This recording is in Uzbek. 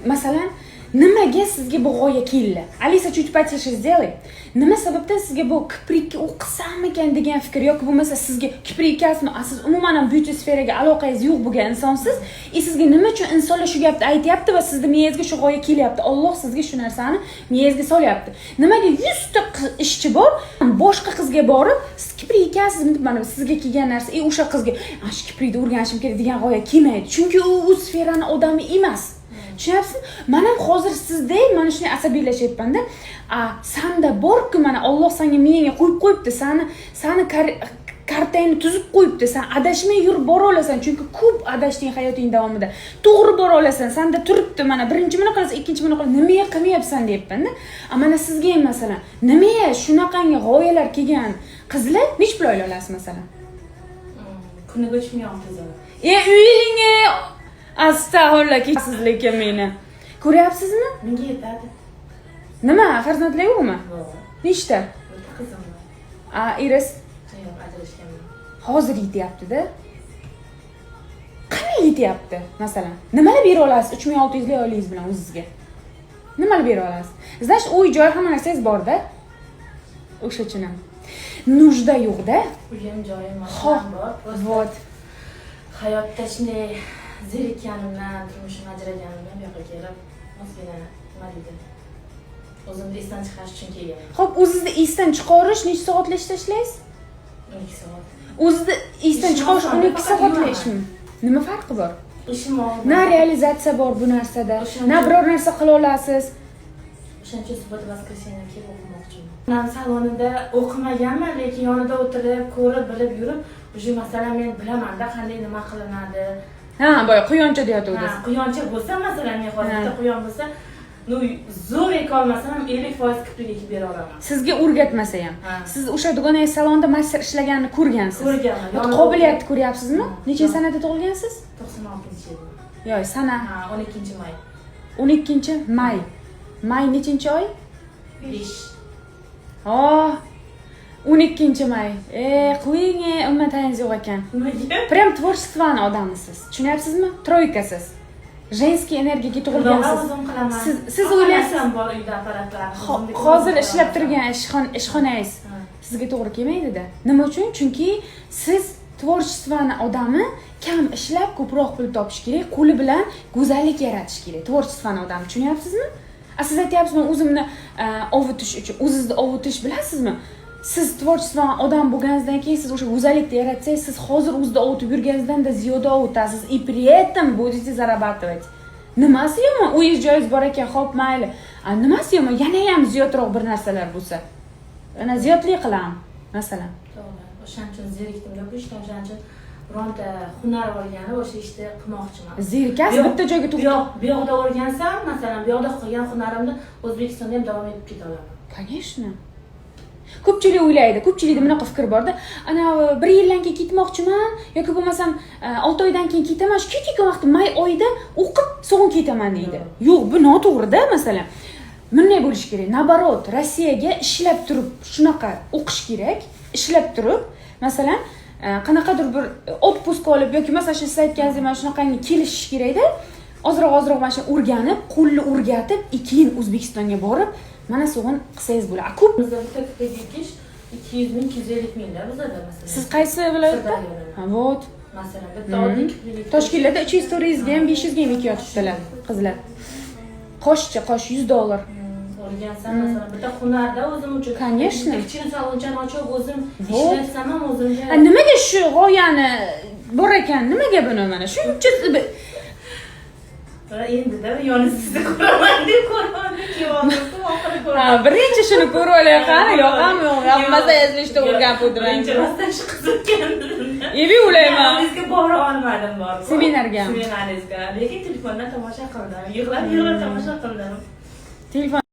Masalan, nimaga sizga bu g'oya keldi? Alisa, чуть потише сделай. Nima sababdan sizga bu kiprikka o'qisammikan degan fikr yoki bo'lmasa sizga kiprik ekasizmi, a siz umuman ham beauty sferaga aloqangiz yo'q bo'lgan insonsiz и sizga nima uchun insonlar shu gapni aytyapti va sizni miyangizga shu g'oya kelyapti? Olloh sizga shu narsani miyangizga solyapti. Nimaga 100 ta ishchi bor, boshqa qizga borib, "Siz kiprik ekansizmi?" deb, mana sizga kelgan narsa и o'sha qizga "Ana shu kiprikni o'rganishim kerak" degan g'oya kelmaydi, chunki u u sferani odami emas. Tushunyapsizmi? Man ham hozir sizdek mana shunday asabiylashyapmanda. A sanda borku, mana Olloh sanga miyangga qo'yib qo'yibdi, sani kartangni tuzib qo'yibdi. San adashmay yurib bora olasan, chunki ko'p adashding hayoting davomida. To'g'ri bora olasan, sanda turibdi. Mana birinchi buni qilasan, ikkinchi buni qilasan, nimaga qilmayapsan deyapmanda. A mana sizga ham, masalan, nimaga shunaqangi g'oyalar kelgan qizlar? Nechi pul oylik olasiz, masalan? Kuniga 3600. E, uyingga, astag'firullah, kechasiz lekin meni ko'ryapsizmi? Menga yetadi. Nima, farzandlar yo'qmi? Bor. Nechta? Bitta qizim bor. A iris? Yo'q, ajrashganman. Hozir yetyaptida. Qanday yetyapti? Masalan, nimalar bera olasiz 3600 lik oyligingiz bilan o'zizga? Nimalar bera olasiz? Значит, uy joy, hamma narsangiz borda, o'sha uchun ham нужда yo'qda. Uyim, joyim, Xo'p. mashinam bor. Просто Вот. hayotda shunday zerikkanimdan, turmushim ajraganimdan bu yoqqa kelib, ozgina, nima deydi, o'zimni esdan chiqarish uchun kelganman. Ho'p, o'zizni esdan chiqarish necha soatli ish tashlaysiz? 12 soat. O'zizni esdan Ishim chiqarish oson, 12 faqat soatli yuvaman. ishmi? Nima farqi bor? Ishim og'ir. Na realizatsiya bor bu narsada, O'shaning na uchun- biror narsa qila olasiz. O'shaning uchun суббота, воскресенье kelib o'qimoqchiman. Man salonida o'qimaganman, lekin yonida o'tirib, ko'rib, bilib yurib, уже, masalan, men bilamanda qanday, nima qilinadi. Ha, boya quyoncha deyotgandingiz. Ha, quyoncha bo'lsa, masalan, men hozir Ha. bitta quyon bo'lsa, ну, zo'r ekolmasam ham 50% kiprik ekib bera olaman. Sizga o'rgatmasa ham, Ha. siz o'sha dugonangiz salonda master ishlaganini ko'rgansiz. Ko'rganman. Вот, Yonida qobiliyatni ko'ryapsizmi? Ha. Nechinchi sanada tug'ilgansiz? 96-yil. Yo'q, sana. Ha, 12 may. 12 may. May nechinchi oy? 5. Oh, 12 may. E, qo'ying, e, umuman tayingiz yo'q ekan. Nimaga? Прям творчество ni odamisiz, tushunyapsizmi? Тройка siz, женский energiyaga tug'ilgansiz. O'zim qilaman. Siz Hamma o'ylaysiz- narsam bor uyda, apparatlar. Hozir ishlab turgan ishxonangiz Ha. sizga to'g'ri kelmaydida. Nima uchun? Chunki siz творчество ni odami, kam ishlab ko'proq pul topish kerak, qo'li bilan go'zallik yaratish kerak творчество ni odami, tushunyapsizmi? A siz aytyapsiz, man o'zimni ovutish uchun. O'zizni ovutish, bilasizmi, siz творчество odam bo'lganingizdan keyin siz o'sha go'zallikni yaratsangiz, siz hozir o'zida ovutib yurganingizdan-da ziyoda ovutasiz и при этом будете зарабатывать. Nimasi yomon? Uyingiz, joyingiz bor ekan, ho'p, mayli. A nimasi yomon yanayam ziyodroq bir narsalar bo'lsa? Ana ziyodlik qilaman, masalan. To'g'ri. O'shaning uchun zerikdimda bu ishdan, o'shaning uchun bironta hunar olganib, o'sha ishni qilmoqchiman. Zerikasiz, bitta joyga Bu yoq, bu yoqda o'rgansam, masalan, bu yoqda qilgan hunarimni O'zbekistonda ham davom etib keta olaman. Конечно. Ko'pchilik o'ylaydi, ko'pchilikda bunaqa fikr borda: ana bir yildan keyin ketmoqchiman yoki bo'lmasam 6 oydan keyin ketaman, shu ketayotgan vaqtim may oyida o'qib, so'ng ketaman, deydi. Yo'q, bu noto'g'rida. Masalan, bunday bo'lishi kerak: наоборот, Rossiyaga ishlab turib shunaqa o'qish kerak. Ishlab turib, masalan, qanaqadir bir отпуск olib yoki, masalan, shu siz aytganingizdek, mana shunaqangi kelishish kerakda, ozroq ozroq mana shuni o'rganib, qo'lni o'rgatib и keyin O'zbekistonga borib, mana so'g'in qilsangiz bo'ladi. A ko'p Bizda bitta kiprik ekish 200 ming, 250 mingda bizada, masalan. Siz qaysi viloyatda? Sirdaryoda. Ha, вот. Masalan, bitta oddiy kiprik ekish. Toshkentda 300, 400 ga ham, 500 ga ham ekayotibdilar qizlar. Qoshchi, qosh 100 dollar. O'rgansam, masalan, bitta hunarda o'zim uchun. Конечно. Bitta kichkina salonchani ochib, o'zim Вот. ishlatsam ham o'zimga. A nimaga shu g'oyani bor ekan, nimaga buni mana shuncha Va endida yoni sizni ko'raman deb, ko'raman deb kelib oldim, oxiri ko'raman. Ha, birinchi shuni ko'rib olay, qani, yoqami, yo'q, yoqmasa, если что, o'rganib o'tiraman. Birinchi rostdan shu qiziqqan. Evi ulayman. Seminaringizga bora olmadim, borib. Seminarga. Seminaringizga, lekin telefondan tomosha qildim, yig'lab yig'lab tomosha qildim. Telefon.